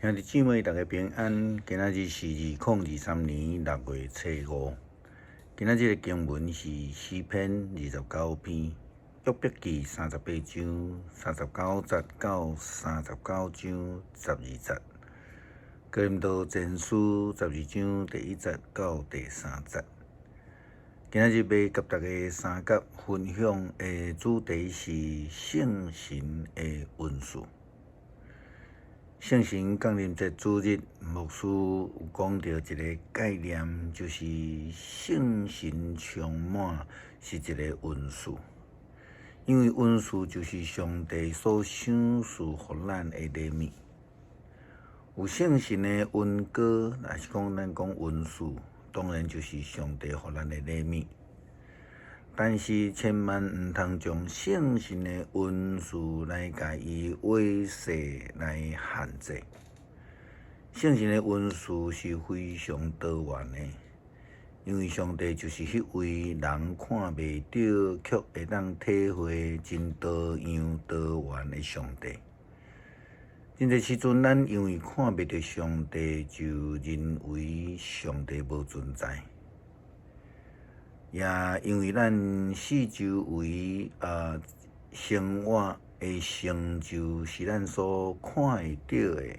兄弟姊妹，大家平安。今仔日是2023年6月初五。今仔日的經文是詩篇29篇、約伯記38章39節到39章12節、哥林多前書12章第1節到第3節。今仔日欲佮大家相佮分享的主題是聖神的恩賜。聖神降臨節主日，牧師有講著一个概念，就是聖神充滿是一个恩賜，因為恩賜就是上帝所賞賜予咱的禮物。有聖神的恩膏，抑是講咱講恩賜，當然就是上帝予咱的禮物。但是千萬毋通將聖神的恩賜來共伊畫線來限制。聖神的恩賜是非常多元的，因為上帝就是彼位人看袂著，卻會當體會真多樣多元的上帝。真濟時陣，咱因為看袂著上帝，就認為上帝無存在。也因為咱四周圍生活的成就是咱所看會著的，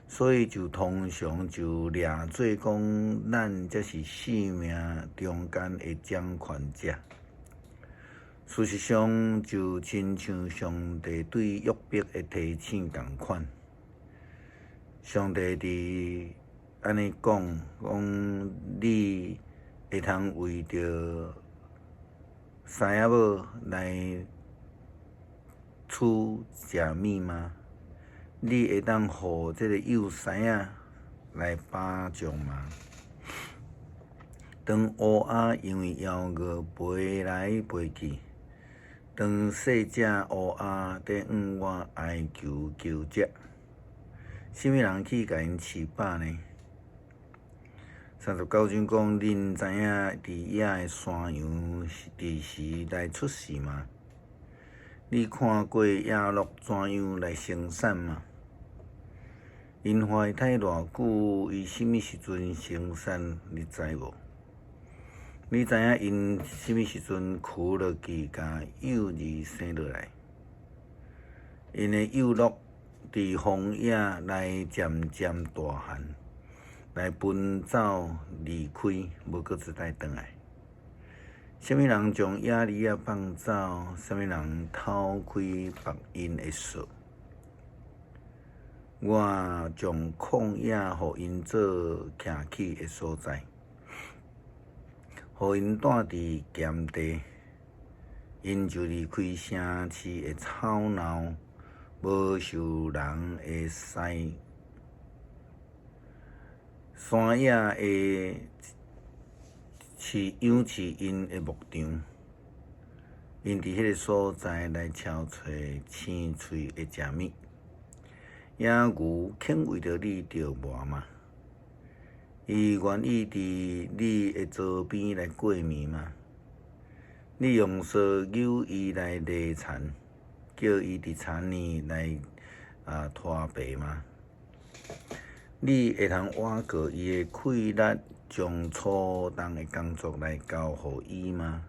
所以就通常就掠做講咱才是生命中間的掌權者。事實上，就親像上帝對約伯的提醒仝款，上帝佇按呢講，講你會通為著獅仔母來取食物嗎？你會當予這个幼獅仔來把杖嗎？當烏鴉因為枵餓飛來飛去，當細隻烏鴉佇向我哀求求食，啥物人去共𪜶飼飽呢？39章講，恁知影佇野的山羊佇時來出世嗎？你看過野鹿怎樣來生產嗎？𪜶懷胎偌久，伊啥物時陣生產，你知無？你知影𪜶啥物時陣跍落去，共幼兒生落來？𪜶的幼鹿佇荒野來漸漸大漢，來奔走離開，無閣再來轉來。啥物人將野驢仔放走？啥物人偷開縛𪜶的索？我將曠野予𪜶做徛起的所在，予𪜶蹛佇鹹地，𪜶就離開城市的吵鬧，無受人的使。山野的飼養飼𪜶的牧場，𪜶佇彼个所在來搜揣青翠的食物。野牛肯為著你著磨嗎？伊願意佇你的桌邊來過暝嗎？你用索搝伊來犁田，叫伊佇田裡來拖耙嗎？你會通倚靠伊的氣力，將粗重的工作來交予伊嗎？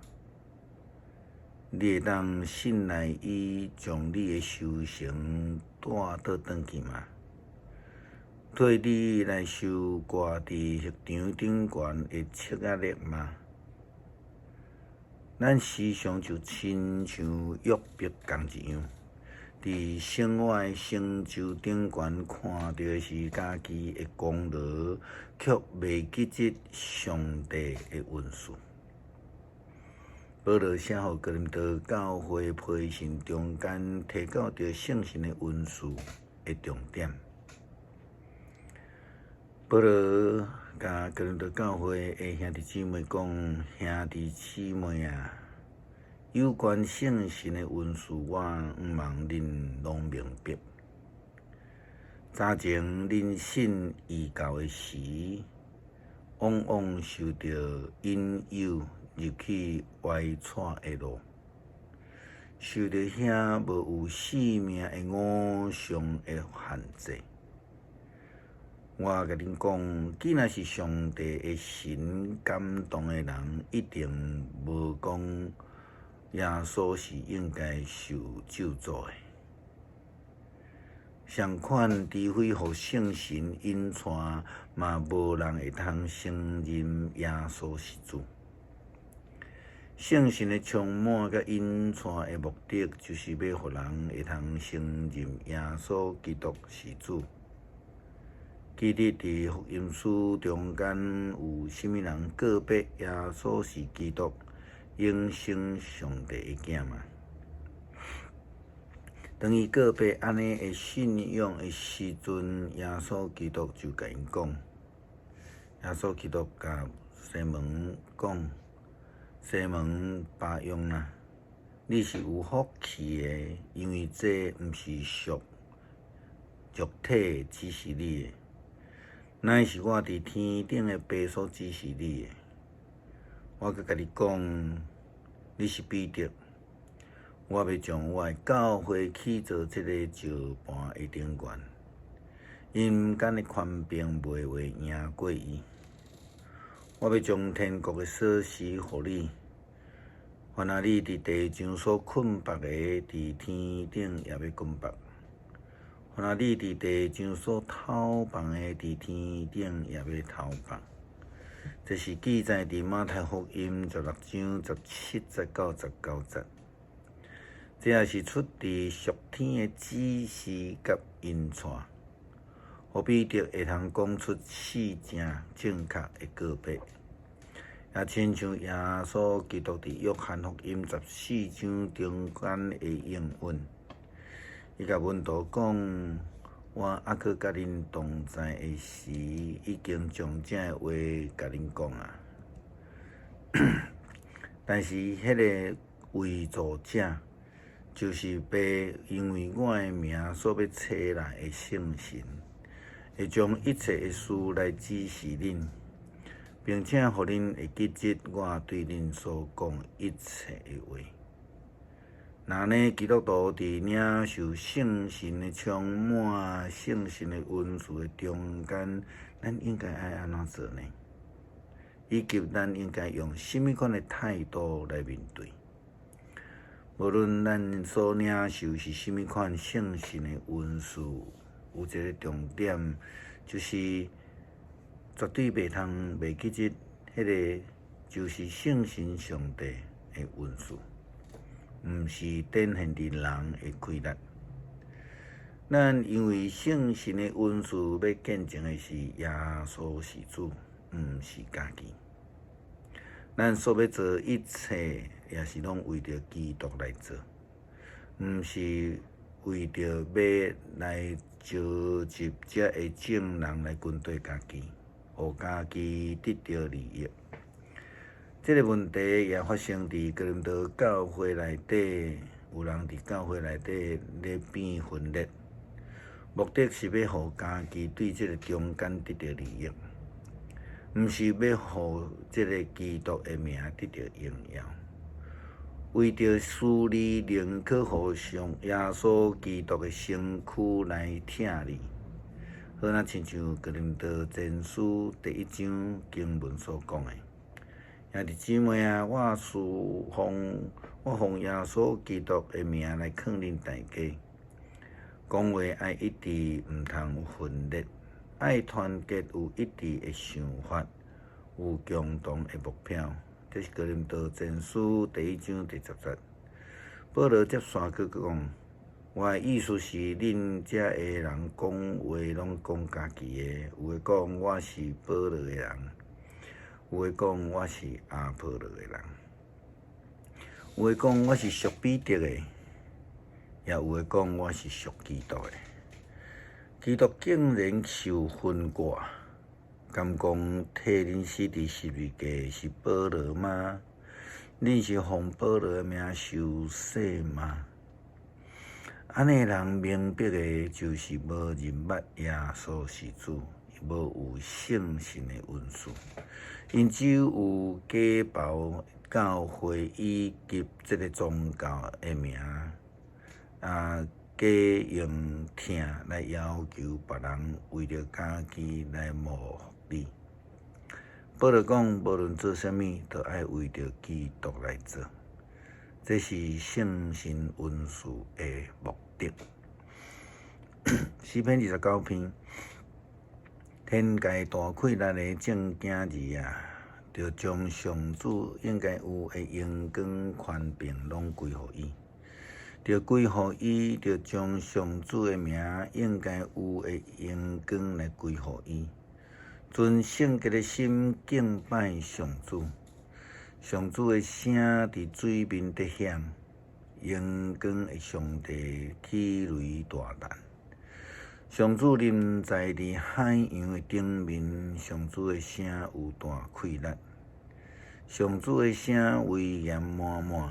你會當信賴伊，將你的收成帶倒轉去嗎？替你來收掛佇漁場頂懸的尺仔礫嗎？咱時常就親像約伯仝一樣，佇生活的成就頂懸看著的是家己的功勞，卻袂記得上帝的恩賜。保羅寫予哥林多教會批信中間提到著聖神的恩賜的重點。保羅共哥林多教會的兄弟姊妹講：兄弟姊妹啊，有關聖神的恩賜，我向望恁攏明白。早前恁信異教的時，往往受著引誘入去歪蹉的路，受著遐無有性命的偶像的限制。我共恁講，既若是上帝的神感動的人，一定無講耶穌是應該受咒詛的。相款，除非予聖神引帶，嘛無人會通承認耶穌是主。聖神的充滿佮引帶的目的，就是欲予人會通承認耶穌基督是主。記得佇福音書中間有啥物人告白耶穌是基督永生上帝的囝嗎？當伊告白按呢的信仰的時陣，耶穌基督就共𪜶講，耶穌基督共西門講：西門巴約拿，你是有福氣的，因為這毋是屬肉體指示你的，乃是我佇天頂的爸所指示你的。我閣共你講，你是彼得，我欲將我的教會起做這个石盤的頂懸，陰間的權柄袂會贏過伊。我欲將天國的鎖匙予你，凡仔你佇地上所捆縛的，佇天頂也欲捆縛；凡仔你佇地上所透放的，佇天頂也欲透放。這是記載佇馬太福音16章17節到19節。這也是出自屬天的指示佮引帶，予彼得會通講出四正正確的告白，也親像耶穌基督佇約翰福音14章中間的應允，伊共門徒講：我猶閣佮恁同在的時，已經將這話共恁講啊。但是彼个為助者，就是爸因為我的名所欲差來的聖神，會將一切的事來指示恁，並且予恁會記得我對恁所講一切的話。若按呢，基督徒佇領受聖神的充滿、聖神的恩賜的中間，咱應該愛按怎做呢？以及咱應該用啥物款的態度來面對？無論咱所領受是啥物款聖神的恩賜，有一个重點，就是絕對袂通袂記得，彼个就是聖神上帝的恩賜，毋是展現佇人的氣力。咱因為聖神的恩賜，欲見證的是耶穌是主，毋是家己。咱所欲做一切，也是攏為著基督來做，毋是為著欲來召集遮的眾人來軍隊家己，予家己得著利益。這个問題也發生佇哥林多教會內底，有人佇教會內底咧變分裂，目的是欲予家己對這个中間得著利益。毋是欲予這个基督的名得著榮耀，為著私利，寧可予上耶穌基督的身軀來拆裂，好若親像哥林多前書第一章經文所講的。兄弟姊妹啊，我是奉我奉耶穌基督的名來勸恁大家，講話愛一致，毋通有分裂。愛團結，有一致的想法，有共同的目標。這是哥林多前書第一章第10節。保羅接續閣講：我的意思是，恁遮的人講話攏講家己的，有的講我是保羅的人，有的講我是阿波羅的人，有的講我是屬彼得的，也有的講我是屬基督的。基督竟然受分割，敢講替恁死佇十字架是保羅嗎？恁是奉保羅的名受洗嗎？按呢人明白的，就是無認捌耶穌是主，無有聖神的恩賜，𪜶只有假冒教會以及這个宗教的名啊。假用疼來要求別人為著家己來謀福利。保羅講，無論做啥物，都愛為著基督來做。這是聖神恩賜的目的。詩篇29篇，天界大氣力的眾囝兒啊，著將上主應該有的榮光權柄攏歸予伊，著歸予伊，著將上主的名應該有的榮光來歸予伊。存聖潔的心敬拜上主，上主的聲佇水面得響，榮光的上帝起雷大彈。上主臨在佇海洋的頂面，上主的聲有大氣力，上主的聲威嚴滿滿，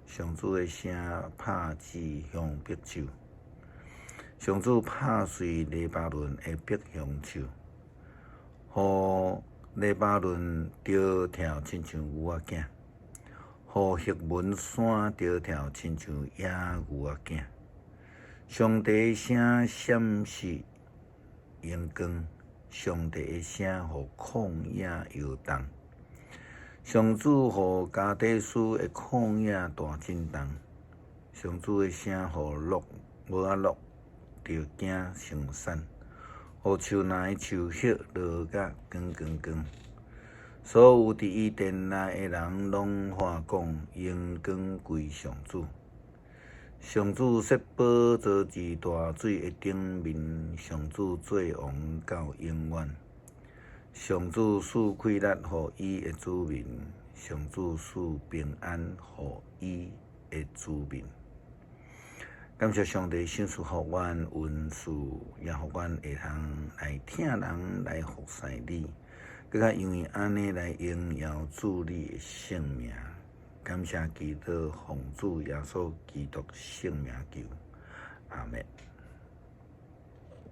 上主的聲拍折香柏樹，上主拍碎黎巴嫩的柏橡樹，予黎巴嫩著跳親像牛仔囝，予黑門山著跳親像野牛仔囝。上帝的聲閃爍榮光，上帝的聲予曠野搖動。上主予加低斯的曠野大震動，上主的聲予鹿母仔鹿著驚成散，予樹林的樹葉落甲光光光。所有佇伊殿內的人攏喊講：榮光歸上主。上主設寶座佇大水的頂面，上主做王到永遠。上主賜氣力予伊的子民，上主賜平安予伊的子民。感謝上帝賞賜予阮恩賜，也予阮會通來疼人，來服侍你，閣較因為按呢來榮耀主你的聖名。感謝基督，奉主耶穌基督聖名求，阿們。